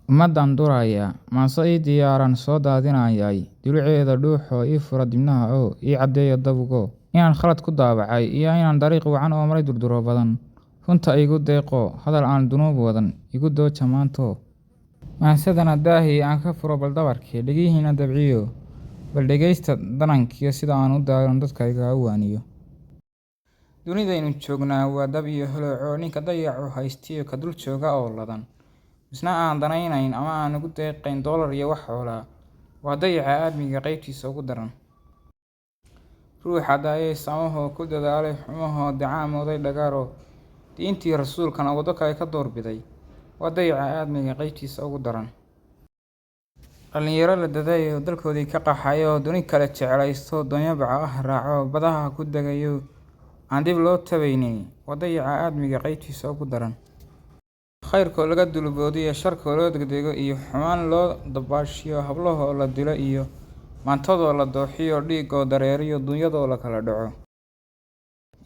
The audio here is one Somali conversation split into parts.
Ummaddan duraya, maanso ii diyaaran soo daadinayay, dulucdeeda dhuuxoo ii fura dibnaha oo ii caddeeya dawgo. Inaan khalad ku daabacay iyo inaan dariiq wacan oo maray durduro badan, runta iigu deeqo, hadal aan dunuub wadan, igu dooja maanto. Maansadana daahii aan ka furo bal dabarkee, dhegihiinna dabciyo, bal dhegaysta danankiyo sida aan u daalon dadkayga u waaniyo. Dunidaynu joognaa waa dab iyo holac, ninka dayacu haystiyo ka dul jooga oo ladan, misna aan danaynayn ama aan ugu deeqayn doolar iyo wax xoolaa, waa dayaca aadmiga qaybtiisa ugu daran. Ruuxa daayay samahoo ku dadaalay xumahoo dacaa mooday dhagaro, diintii rasuulkana waddo kale ka doorbiday, waa dayaca aadmiga qaybtiisa ugu daran. Dhalinyaro la dadayo dalkoodii ka qaxayo, duni kale jeclaysto, doonyo baco ah raaco, badaha ku dagayo, aan dib loo tabaynin, waa dayaca aadmiga qaybtiisa ugu daran. Khayrkoo laga dulboodiyo, sharkoo loo degdego iyo xumaan loo dabaashiyo, hablahoo la dilo iyo maantadoo la dooxiyo, dhiigoo dareeriyo, dunyadoo la kala dhaco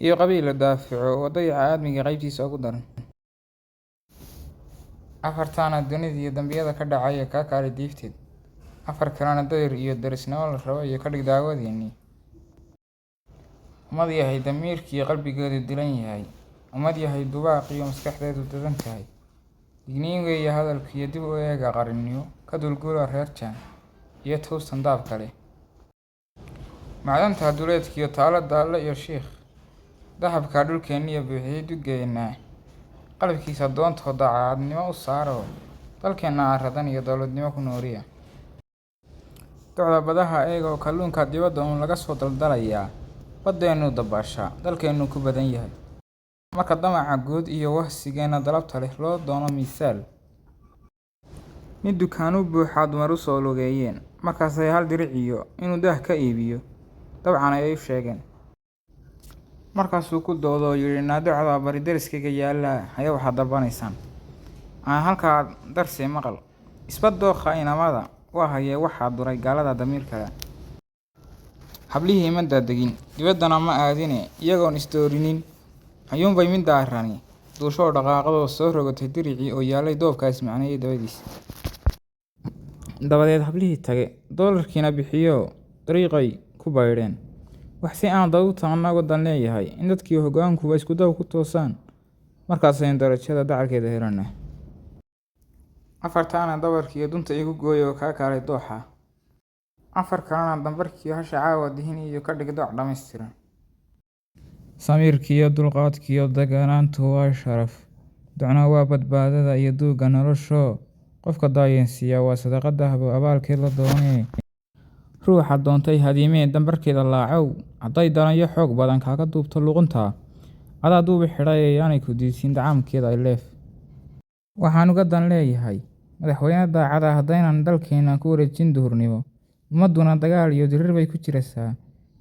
iyo qabiil la daafaco, waa dayaca aadmiga qaybtiisa ugu daran. Afartaana dunida iyo dambiyada ka dhacaya ka kaalay diifteed, afar kalena dayr iyo derisnimo la rabo iyo ka dhig daawadeennii. Ummad yahay damiirkiyo qalbigeedu dilan yahay, ummad yahay dubaaqiyo maskaxdeedu dadan tahay, digniin weeye hadalkiyo dib u eega qarannimo, ka dulguura reer jaan iyo towsan daab kale. Macdanta duleedkiyo taalo daalle iyo shiikh, dahabka dhulkeenniyo buuxiyey duggeenna, qalabkiisa doontoo daacadnimo u saaro, dalkeenna arradan iyo dowladnimo ku nooriya. Docda badaha eegoo kalluunka dibadda uun laga soo daldalayaa, baddeennu dabaashaa, dalkeennuu ku badan yahay. Marka damaca guud iyo wahsigeenna dalabta leh loo doono misaal. Nin dukaan u buuxaa dumar u soo lugeeyeen, markaasay hal diric iyo inuu daah ka iibiyo dabcan ayay u sheegeen. Markaasuu ku doodoo yidhi, naa docda bari deriskayga yaalla, haya waxaad dalbanaysaan. Aan halkaa darsee maqal, isba dookha inamada, waa hayee waxaa duray gaalada damiirka la. Hablihii ma daadegin, dibaddana ma aadine, iyagoon is doorinin, ayuunbay mid daarani duushoo dhaqaaqdoo soo rogatay diricii oo yaallay doobkaas macneeyay dabadiisa. Dabadeed hablihii tage, doolarkiina bixiyoo dariiqay ku baydheen. Wax si aan dabuubta anna uga dan leeyahay, in dadkiyo hoggaankuba isku daw ku toosaan, markaasaynu darajada dacalkeeda helanaa. Afartaana dabarkiyo dunta igu gooy oo ka kaalay dooxa. Afar kalena dambarkiyo hasha caawa dihin iyo ka dhig doc dhammaystiran. Samirkiyo dulqaadkiyo daganaantu waa sharaf, docna waa badbaadada iyo duugga noloshoo, qofka daayeensiiya waa sadaqad dahabo abaalkeed la doonee. Ruuxa doontay hadiimee dambarkeeda laacow, hadday dananyo xoog badan kaaga duubto luqunta, adaa duubi xidhaye yaanay ku diidsiin dacaamkeeda leef. Waxaan uga dan leeyahay, madaxweyne daacad ah haddaynan dalkeenna ku wareejin duhurnimo, ummadduna dagaal iyo dirir bay ku jiraysaa,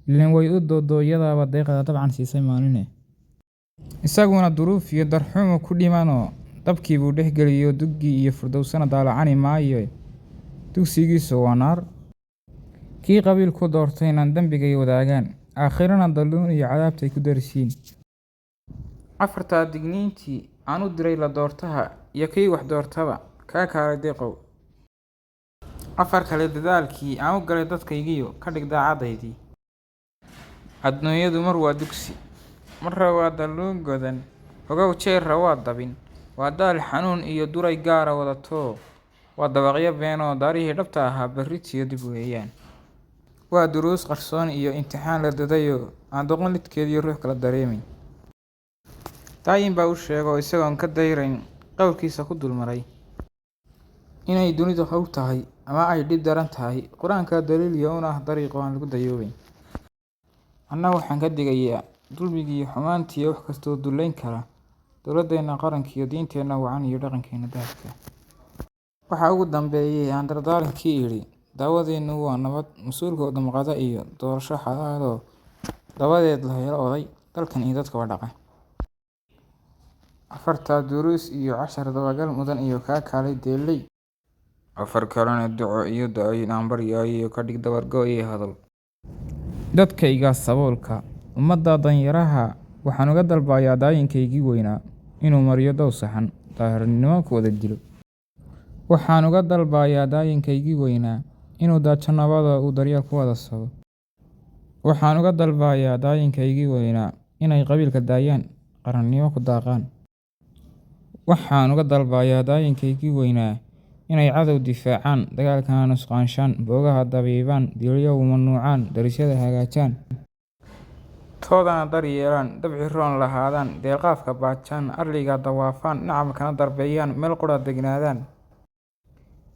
ileen way u doodoo iyadaaba deeqda dabcan siisay maaline. Isaguna duruuf iyo darxumu ku dhimanoo, dabkii buu dhex geliyo duggii iyo firdawsana daalacani maaye, dugsigiisu waa naar. Kii qabiil ku doortayna dambigay wadaagaan, aakhirana dalluun iyo cadaabtay ku darisiin. Afartaa digniintii aan u diray la doortaha iyo kii wax doortaba, ka kaalay deeqow. Afar kale dadaalkii aan u galay dadkaygiyo ka dhig daacadaydii. Adduunyadu mar waa dugsi, marra waa dalluun godan, ogow jeerra waa dabin, waa daal xanuun iyo duray gaara wadatoo, waa dabaqyo beenoo daarihii dhabta ahaa berritiyo dib weeyaan. Waa duruus qarsoon iyo imtixaan la dadayo, aan doqon lidkeediyo ruux kala dareemayn. Daayin baa u sheego isagoon ka dayrayn qowlkiisa ku dulmaray. Inay dunidu hawl tahay ama ay dhib daran tahay, quraanka daliiliyo una ah dariiqo aan lagu dayoobayn. Anna waxaan ka digayaa dulmigiyo xumaantiyo wax kastoo dullayn kara dowladdeena qarankiyo diinteenna wacan iyo dhaqankeena dahabka. Waxa ugu dambeeyay aan dardaarankii idhi, daawadeennu waa nabad, mas'uulkoo damqada iyo doorasho xalaaloo dabadeed la helo oday dalkan iyo dadkaba dhaqa. Afartaa duruus iyo cashar dabagal mudan iyo ka kaalay deeley. Afar kalena duco iyo daayin aan baryaayiyo ka dhig dabar go'ii hadal. Dadkayga saboolka, ummadda danyaraha, waxaan uga dalbayaa daayinkaygii weynaa inuu mariyo daw saxan, daahirnimo ku wada dilo. Waxaan uga dalbayaa daayinkaygii weynaa, inuu daajo nabadoo uu daryeel ku wada sado. Waxaan uga dalbayaa daayinkaygii weynaa, inay qabiilka daayaan, qarannimo ku daaqaan. Waxaan uga dalbayaa daayinkaygii weynaa, inay cadow difaacaan, dagaalkana nusqaanshaan, boogaha dabiibaan, dilyow mamnuucaan, derisyada hagaajaan. Toodana daryeelaan, dabci roon lahaadaan, deelqaafka baajaan, arliga dawaafaan, nacabkana darbeeyaan, meel qura degenaadaan.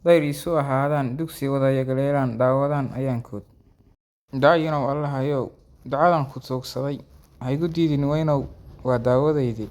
Dayr isu ahaadaan, dugsi wada yagleelaan, daawadaan ayaankood. Daayinow Allahayow, ducadan ku tuugsaday, ha igu diidin weynow, waa daawadayde.